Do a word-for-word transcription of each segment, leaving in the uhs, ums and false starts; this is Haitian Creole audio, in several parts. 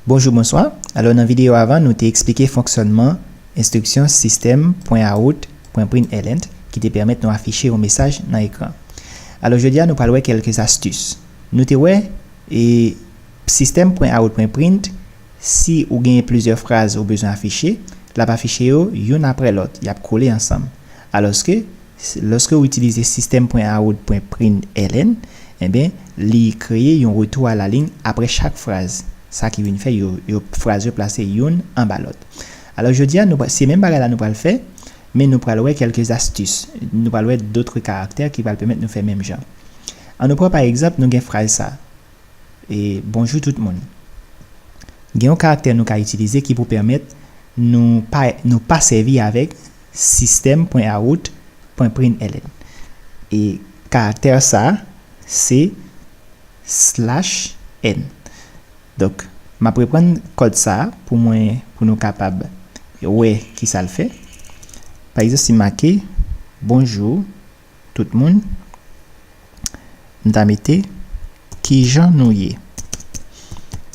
Bonjou, bonswa. Alò, nan videyo avan, nou te eksplike fonksyònman enstriksyon system.out.println ki te pèmèt nou afiche yon mesaj nan ekran. Alò, jodi a, nou pral wè kèlke astis. Nou te wè, e, system.out.print, si ou genyen plizyè fraz ou bezwen afiche, l ap afiche yo youn apre lòt, y ap kole ansanm. Alòske, lòske ou itilize system.out.println, enben, li kreye yon retou a la liy apre chak fraz. Sa ki vin fè yo, yo, fraz yo plase youn anba lòt. Alò, jodi a, nou, se menm bagay la nou pral fè, men nou pral wè kèlke astis. Nou pral wè dòt karaktè ki pral pèmèt nou fè menm jan. An nou pran pa egzanp, nou gen fraz sa. E, bonjou tout moun. Gen yon karaktè nou ka itilize ki pou pèmèt nou pa, nou pa sèvi avèk system.out.println. E karaktè sa, se slash n. Donk, m ap reprann kòd sa pou mwen, pou nou kapab wè ki sa l fè. Pa egzanp, si m make, bonjou, tout moun, m ta mete, kijan nou ye?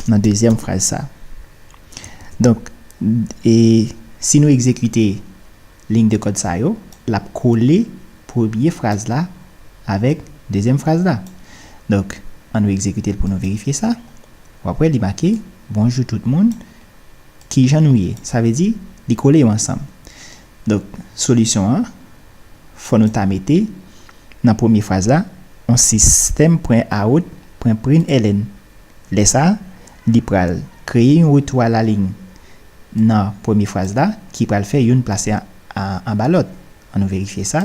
Nan dezyèm fraz sa. Donk, e si nou egzekite liy de kòd sa yo, l ap kole premye fraz la avèk dezyèm fraz la. Donk, an nou egzekite l pou nou verifye sa. W ap wè li make, bonjou tout moun, kijan nou ye? Sa vle di, li kole yo ansanm. Donk, solisyon an, fò nou ta mete nan premye fraz la, yon system.out.println. Lè sa, li pral kreye yon retou a la liy nan premye fraz la, ki pral fè youn plase a, a, anba lòt. An nou verifye sa.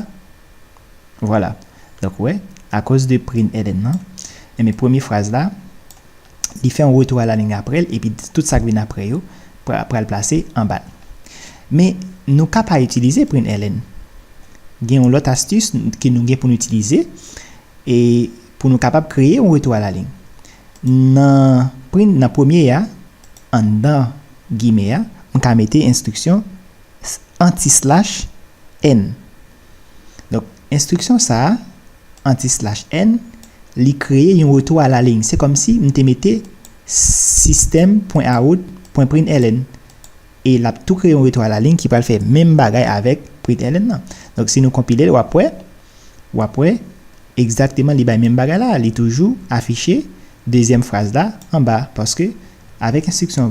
Vwala. Donk, ou wè, akoz de println nan, enben, premye fraz la, li fè yon retou a la liy apre l, epi tout sa k vin apre yo pra-, pral plase anba l. Men, nou ka pa itilize println. Gen yon lòt astis ke nou gen pou nou itilize, e pou nou kapab kreye yon retou a la liy. Nan print, nan premye a, anndan gimè a, m ka mete enstriksyon anti-slash n. Donk, enstriksyon sa a, anti-slash n, li kreye yon retou a la liy. Se kòmsi m te mete system.out.println. E l ap tou kreye yon retou a la liy ki pral fè menm bagay avèk println nan. Donk, si nou konpile l, w ap wè, w ap wè, egzakteman li bay menm bagay la, li toujou afiche dezyèm fraz la anba, paske avèk enstriksyon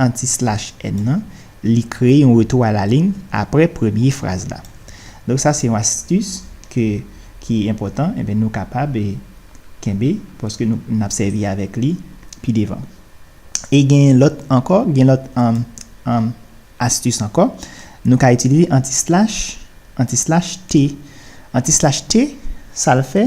anti-slash n nan, li kreye yon retou a la liy apre premye fraz la. Donk, sa se yon astis ke, ki enpòtan, enben, nou kapab, e, kenbe, paske nou, n ap sèvi avèk li pi devan. E gen lòt ankò, gen lòt, um, um, astis ankò. Nou ka itilize anti-slash, anti-slash T. Anti-slash T, sa l fè,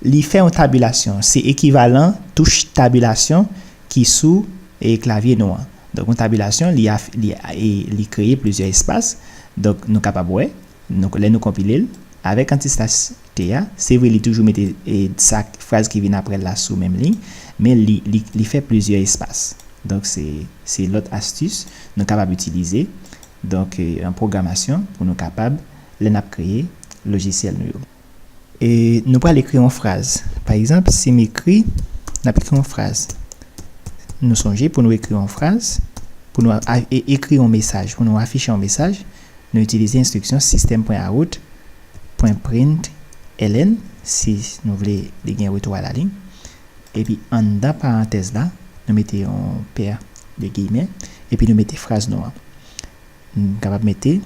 li fè yon tabilasyon. Se ekivalan touch tabilasyon ki sou, e, klavye nou an. Donk, yon tabilasyon, li af-, li, e, li kreye plizyè espas. Donk, nou kapab wè, nou, lè nou konpile l, avèk anti-slash T a, se vre li toujou mete, e, sa, fraz ki vin apre l la sou menm liy, men li, li, li fè plizyè espas. Donk, se, se lòt astis nou kapab itilize. Donk, e, an pwogramasyon, pou nou kapab, lè n ap kreye lojisyèl nou yo. E nou pral ekri yon fraz. Pa egzanp, si m ekri, n ap ekri yon fraz. Nou sonje, pou nou ekri yon fraz, pou nou a-, a-, e-, ekri yon mesaj, pou nou afiche yon mesaj, nou itilize enstriksyon system.out.println, si nou vle li gen retou a la liy. Epi anndan parantèz la, nou mete yon pè de gimè, epi nou mete fraz nou an. Nou kapab mete,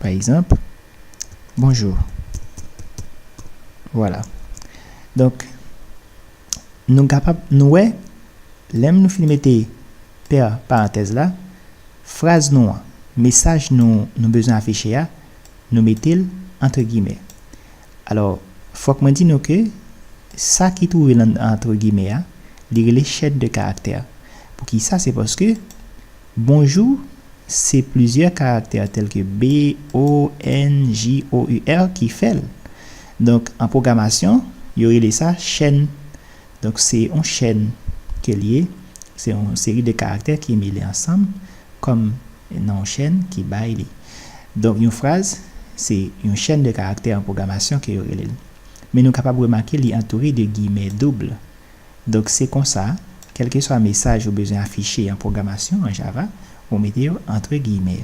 pa egzanp, bonjou. Vwala. Donk, nou kapab, nou wè, lè nou fin mete pè parantèz la, fraz nou an, mesaj nou, nou bezwen afiche a, nou mete l antre gimè. Alò, fòk mwen di nou ke sa ki twouve nan antre gimè a, li rele chèn de karaktè. Poukisa? Se paske bonjou, se plizyè karaktè tèlke B, O, N, J, O, U, R ki fè l. Donk, an pwogramasyon, yo rele sa chèn. Donk, se yon chèn ke l ye. Se yon seri de karaktè ki mele ansanm kòm nan yon chèn ki bay li. Donk, yon fraz, se yon chèn de karaktè an pwogramasyon ke yo rele l. Men nou kapab remake li antoure de gimè doub. Donk, se konsa, Kèlkeswa mesaj ou bezwen afiche an pwogramasyon, an Java, ou mete yo antre giyimè.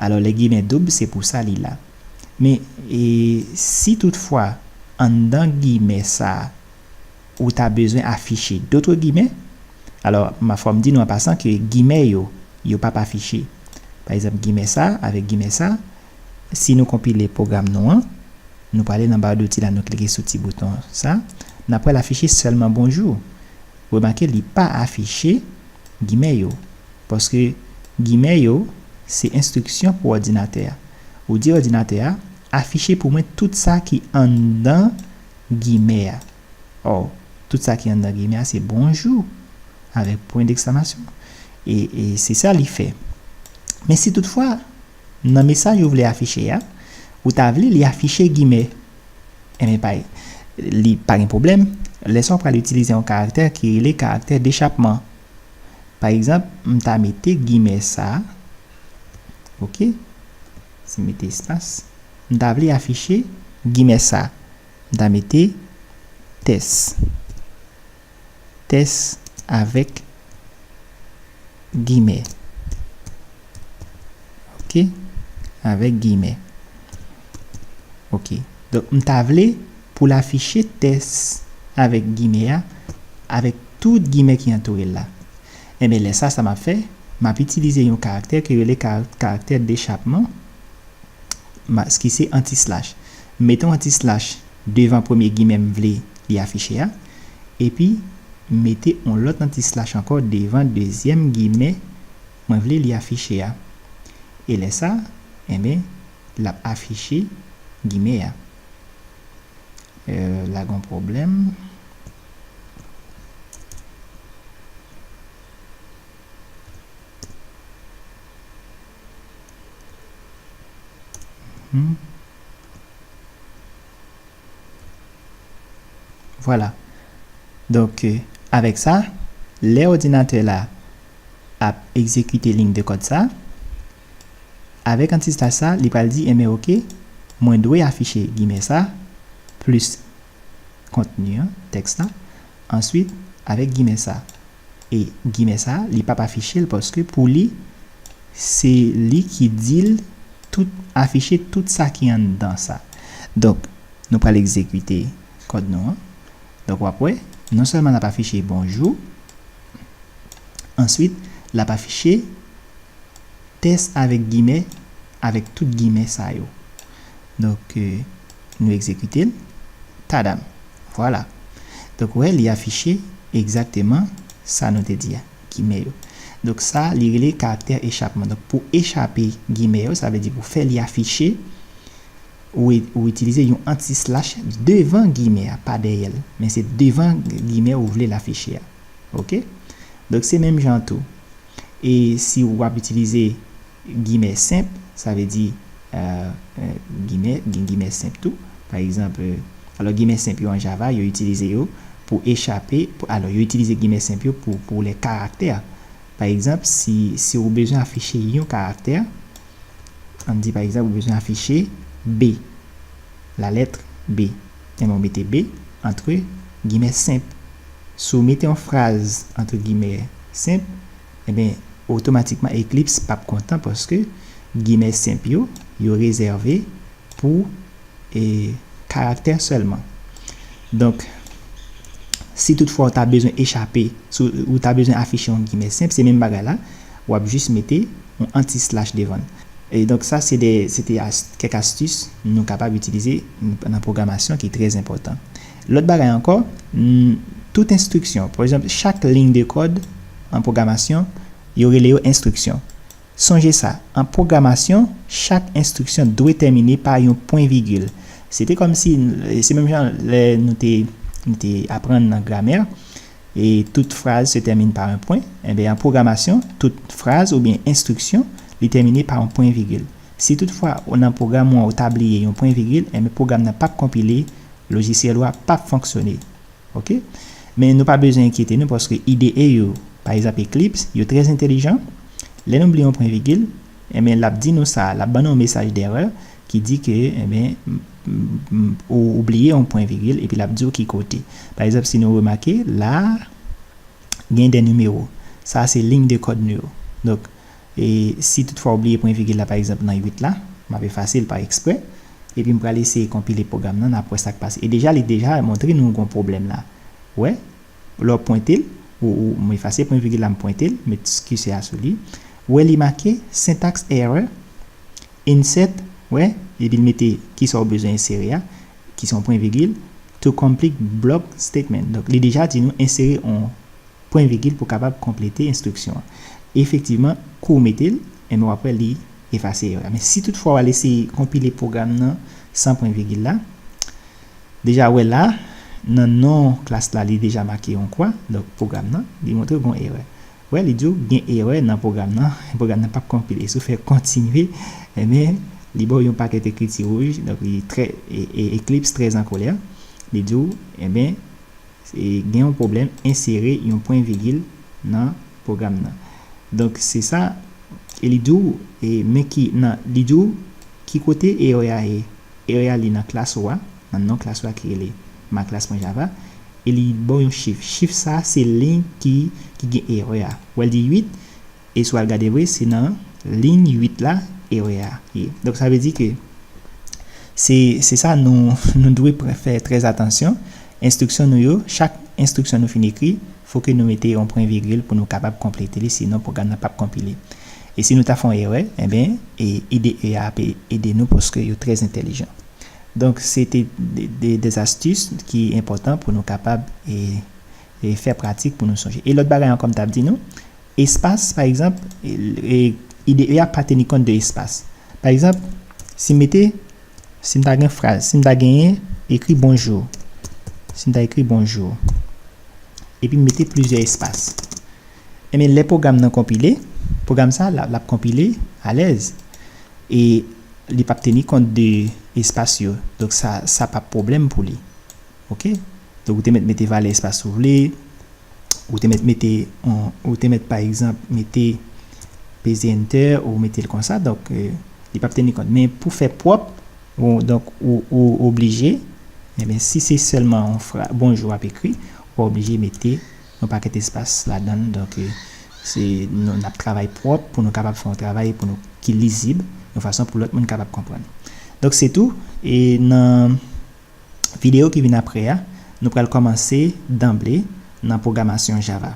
Alò, lè giyimè doub, se pou sa li la. Men, e, si toutfwa, anndan giyimè sa a, ou ta bezwen afiche dotre giyimè, alò, ma fò m di nou an pasan ke giyimè yo, yo p ap afiche. Pa egzanp, giyimè sa avèk giyimè sa, si nou konpile pwogram nou an, nou prale nan ba doti la, nou klike sou ti bouton sa, n ap wè l afiche sèlman bonjou. Remake, li pa afiche giyimè yo, paske giyimè yo, se enstriksyon pou òdinatè a. Ou di òdinatè a, afiche pou mwen tout sa ki anndan giyimè a. Ò, tout sa ki anndan giyimè a, se bonjou avèk pwen deksklamasyon. E, e se sa li fè. Men si toutfwa, nan mesaj ou vle afiche a, ou ta vle li afiche giyimè, enben, pa, li pa gen pwoblèm. Lè sa, w pral itilize yon karaktè ki rele karaktè dechapman. Pa egzanp, m ta mete giyimè sa, oke, si m mete espas, m ta vle afiche giyimè sa, m ta mete tès. Tès avèk giyimè. Oke? Avèk giyimè. Oke. Donk, m ta vle pou l afiche tès avèk giyimè a, avèk tout giyimè ki antoure l la. Enben, lè sa, sa m ap fè, m ap itilize yon karaktè ki rele kara-, karaktè dechapman, ma-, ki se anti-slash. M mete yon anti-slash devan premye giyimè m vle li afiche a, epi m mete yon lòt anti-slash ankò devan dezyèm giyimè mwen vle li afiche a. E lè sa, enben, l ap afiche giyimè a. Euh, la gon pwoblèm. Hmm. Vwala. Donk, euh, avèk sa, lè òdinatè la ap egzekite liy de kòd sa, avèk anti-slash sa, li pral di, enben, oke, mwen dwe afiche giyimè sa, plis kontni an, tèks la, answit, avèk giyimè sa. E giyimè sa, li p ap afiche l paske pou li, se li ki di l tout, afiche tout sa ki anndan sa. Donk, nou pral egzekite kòd nou an. Donk, w ap wè, non sèlman l ap afiche bonjou, answit, l ap afiche tès avèk giyimè, avèk tout giyimè sa yo. Donk, euh, nou egzekite l. Tadam! Vwala. Donk, ou wè, li afiche egzakteman sa nou te di a, giyimè yo. Donk, sa, li rele karaktè echapman. Donk, pou echape giyimè yo, sa vle di pou fè li afiche, ou, ou itilize yon anti-slash devan giyimè a, pa dèyè l. Men se devan giyimè ou vle l afiche a. Oke? Donk, se menm jan tou. E si w ap itilize giyimè senp, sa vle di, euh, euh, giyimè, gen giyimè senp tou. Pa egzanp, euh, alò, giyimè senp yo an Java, yo itilize yo pou echape, pou, alò, yo itilize giyimè senp yo pou, pou lè karaktè. Pa egzanp, si, si w bezwen afiche yon karaktè, ann di, pa egzanp, ou bezwen afiche B, la lettre B. Enben, ou mete B antre giyimè senp. Si w mete yon fraz antre giyimè senp, enben, otomatikman, Eclipse p ap kontan paske giyimè senp yo, yo rezève pou, e, karaktè sèlman. Donk, si toutfwa w ta bezwen echape, si w, ou ta bezwen afiche yon giyimè senp, se menm bagay la, w ap jis mete yon anti-slash devan l. E donk, sa, se de, se te as-, kèk astis nou kapab itilize nan pwogramasyon ki trè enpòtan. Lòt bagay ankò, n-, tout enstriksyon, pa egzanp, chak liy de kòd an pwogramasyon, yo rele yo enstriksyon. Sonje sa, an pwogramasyon, chak enstriksyon dwe tèmine pa yon pwen vigil. Se te kòmsi, se menm jan lè nou te, nou te aprann nan gramè, e tout fraz se termine par un point, enben, an pwogramasyon, tout fraz oubyen enstriksyon, li tèmine pa yon pwen vigil. Si toutfwa, ou nan pwogram ou an, ou ta bliye yon pwen vigil, enben, pwogram nan p ap konpile, lojisyèl ou a p ap fonksyone. Oke? Men nou pa bezwen enkyete nou paske I D E yo, pa egzanp Eclipse, yo trè entèlijan. Lè nou bliye yon pwen vigil, enben, l ap di nou sa, l ap ban nou yon mesaj dèrè ki di ke, enben, m, m, m, ou, ou bliye yon pwen vigil, epi l ap di w ki kote. Pa egzanp, si nou remake, la, gen de nimewo. Sa se liy de kòd nou yo. Donk, e si toutfwa ou bliye pwen vigil la, pa egzanp, nan uit la, m ap efase l pa eksprè, epi m pral eseye konpile pwogram nan, n a wè sa k pase. E deja, li deja montre nou yon pwoblèm la. Wè, lè w pwente l, ou, ou, m efase pwen vigil la, m pwente l, met kisè a sou li. Wè, li make syntax error, insert, wè, epi l mete kisa w bezwen ensere a, ki se yon pwen vigil, to complete block statement. Donk, li deja di nou ensere yon pwen vigil pou kapab konplete enstriksyon an. Efektivman, kou w mete l, enben w ap wè li efase erè a. Men si toutfwa w al eseye konpile pwogram nan san pwen vigil la, deja wè la, nan non klas la, li deja make yon kwa, donk pwogram nan, li montre w gen erè. Wè, li di w gen erè nan pwogram nan, pwogram nan p ap konpile. Si w fè kontinye, enben, li ba w yon pakèt ekriti wouj, donk li trè, e, e, Eclipse trè an kolè. Li di w, enben, e, gen yon pwoblèm, ensere yon pwen vigil nan pwogram nan. Donk, se sa, e li di w, e, men ki, nan, li di w ki kote erè a ye. Erè a li nan klas ou a, nan non klas ou a ki rele ma classe point java, e li ba w yon chif. Chif sa, se liy ki, ki gen erè a. Wè l di uit, e si w al gade vre, se nan liy uit la, erè a ye. Donk, sa vle di ke se, se sa nou, nou dwe pre-, fè trè atansyon. Enstriksyon nou yo, chak enstriksyon nou fin ekri, fò ke nou mete yon pwen vigil pou nou kapab konplete li, sinon pwogram nan p ap konpile. E si nou ta fè yon erè, enben, e I D E a ap ede nou paske yo trè entèlijan. Donk, se te de, de, de astis ki enpòtan pou nou kapab, e, e fè pratik pou nou sonje. E lòt bagay ankò m t ap di nou, espas, pa egzanp, e, e, I D E a pa teni kont de espas. Pa egzanp, si m mete, si m ta gen fraz, si m ta genyen ekri bonjou, si m ta ekri bonjou, epi m mete plizyè espas. Enben, lè pwogram nan konpile, pwogram sa, l ap, l ap konpile alèz. E li p ap teni kont de espas yo. Donk, sa, sa p ap pwoblèm pou li. Oke? Donk, ou te mèt mete valè espas ou vle. Ou te mèt mete, on, ou te mèt, pa egzanp, mete peze Enter, ou mete l konsa. Donk, e, li p ap teni kont. Men pou fè pwòp, ou, donk, ou, ou oblije, enben, si se sèlman yon fra-, bonjou w ap ekri, ou pa oblije mete yon pakèt espas ladan l. Donk, e, se, nou, n ap travay pwòp pou nou kapab fè yon travay pou nou ki lizib, yon fason pou lòt moun kapab konprann. Donk, se tou. E nan videyo ki vin apre a, nou pral kòmanse danble nan pwogramasyon Java.